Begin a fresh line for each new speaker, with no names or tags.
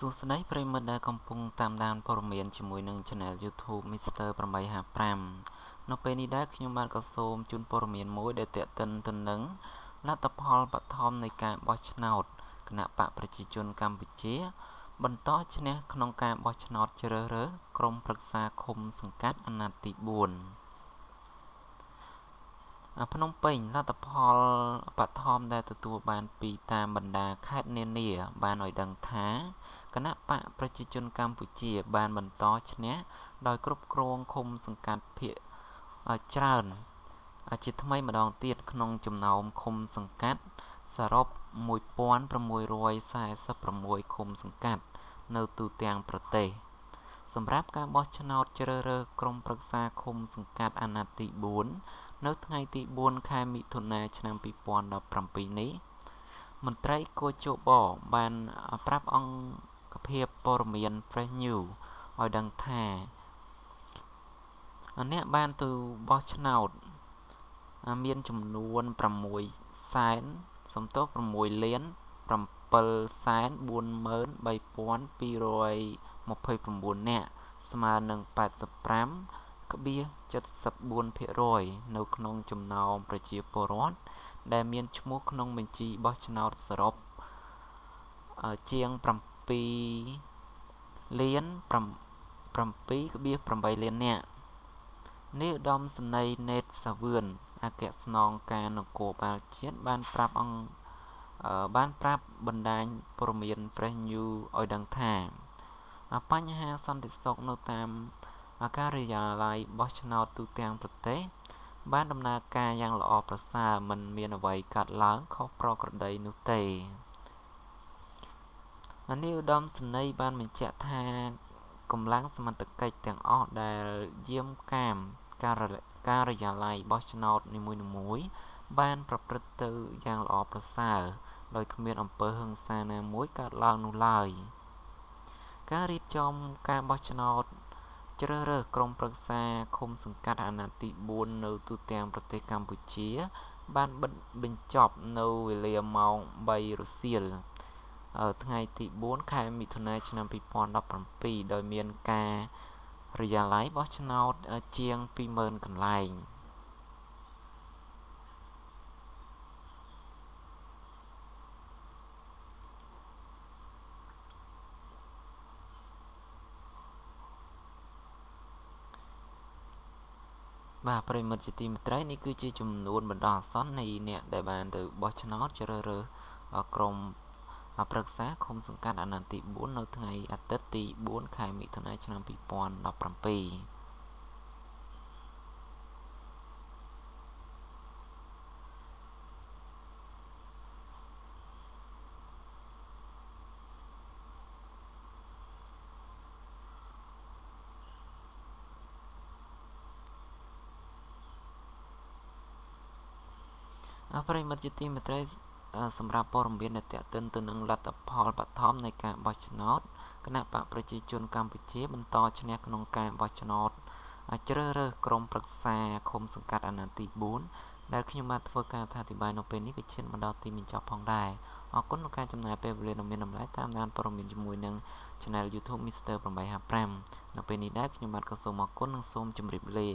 សួស្តីប្រិយមិត្តដែលកំពុងតាមដានព័ត៌មានជាមួយនឹង Channel YouTube Mr 855នៅពេលនេះដែរខ្ញុំបាទក៏សូមជូនព័ត៌មានមួយដែលទាក់ទិនទៅនឹងលទ្ធផលបឋមនៃការបោះឆ្នោតគណបក្សប្រជាជនកម្ពុជាបន្តឈ្នះក្នុងការបោះឆ្នោតជ្រើសរើសក្រុមប្រឹក្សាឃុំសង្កាត់អាណត្តិទី4ភ្នំពេញលទ្ធផលបឋមដែលទទួលបានពីតាមបណ្ដាខេត្តនានាបានឲ្យដឹងថាគណបក្សប្រជាជនកម្ពុជាបានបន្តឈ្នះដោយគ្រប់គ្រងឃុំសង្កាត់ភាគច្រើនជាថ្មីម្ដងទៀតក្នុងចំណោមឃុំសង្កាត់សរុប1646ឃុំសង្កាត់នៅទូទាំងប្រទេសសម្រាប់ការបោះឆ្នោតជ្រើសរើសក្រុមប្រឹក្សាឃុំសង្កាត់អាណត្តិទី4នៅថ្ងៃទី4ខែមិថុនាឆ្នាំ2017នេះមន្ត្រីគ.ជ.បបានប្រាប់អង្គភាពព័ត៌មាន Fresh News ឲ្យដឹងថាអ្នកបានទៅបោះឆ្នោតមានចំនួន6សែនសំទោស6លាន743,229នាក់ស្មើនឹង 85.74% នៅក្នុងចំណោមប្រជាពលរដ្ឋដែលមានឈ្មោះក្នុងបញ្ជីបោះឆ្នោតសរុបជាង7លាន 7.8 លាននាក់នាយឧត្តមសេនីយ៍ណេតសាវឿនអគ្គស្នងការនគរបាលជាតិបានប្រាប់អង្គបានប្រាប់បណ្ដាញព័ត៌មាន Fresh News ឲ្យដឹងថាបញ្ហាសន្តិសុខនៅតាមការិយាល័យបោះឆ្នោតទូទាំងប្រទេសបានដំណើរការយ៉ាងល្អប្រសើរមិនមានអ្វីកើតឡើងខុសប្រក្រតីនោះទេនាយឧត្តមសេនីយ៍បានបញ្ជាក់ថាកម្លាំងសមត្ថកិច្ចទាំងអស់ដែលយាមកាមការិយាល័យបោះឆ្នោតនីមួយៗបានប្រព្រឹត្តទៅយ៉ាងល្អប្រសើរដោយគ្មានអំពើហិង្សាណាមួយកើតឡើងនោះឡើយការរៀបចំការបោះឆ្នោតជ្រើសរើសក្រុមប្រឹក្សាឃុំសង្កាត់អាណត្តិទី4នៅទូទាំងប្រទេសកម្ពុជាបានបិទបញ្ចប់នៅវេលាម៉ោង3រសៀលថ្ងៃទី4ខែមិថុនាឆ្នាំ2017ដោយមានការិយាល័យបោះឆ្នោតជាង20000កន្លែងបាទប្រិយមិត្តជាទីមេត្រីនេះគឺជាចំនួនបណ្ដោះអាសន្ននៃអ្នកដែលបានទៅបោះឆ្នោតជ្រើសរើសក្រុមប្រឹក្សាឃុំសង្កាត់អាណត្តិទី4នៅថ្ងៃអាទិត្យទី4ខែមិថុនាឆ្នាំ2017ប្រិយមិត្តជាទីមេត្រីសម្រាប់ព័ត៌មានដែលទាក់ទិនទៅនឹងលទ្ធផលបឋមនៃការបោះឆ្នោតគណបក្សប្រជាជនកម្ពុជាបន្តឈ្នះក្នុងការបោះឆ្នោតជ្រើសរើសក្រុមប្រឹក្សាឃុំសង្កាត់អាណត្តិទី4ដែលខ្ញុំបានធ្វើការអធិប្បាយនៅពេលនេះក៏ឈានមកដល់ទីបញ្ចប់ផងដែរអរគុណក្នុងការចំណាយពេលវេលាដ៏មានតម្លៃតាមដានព័ត៌មានជាមួយនឹង Channel YouTube Mr 855នៅពេលនេះដែរខ្ញុំបាទក៏សូមអរគុណនិងសូមជម្រាបលា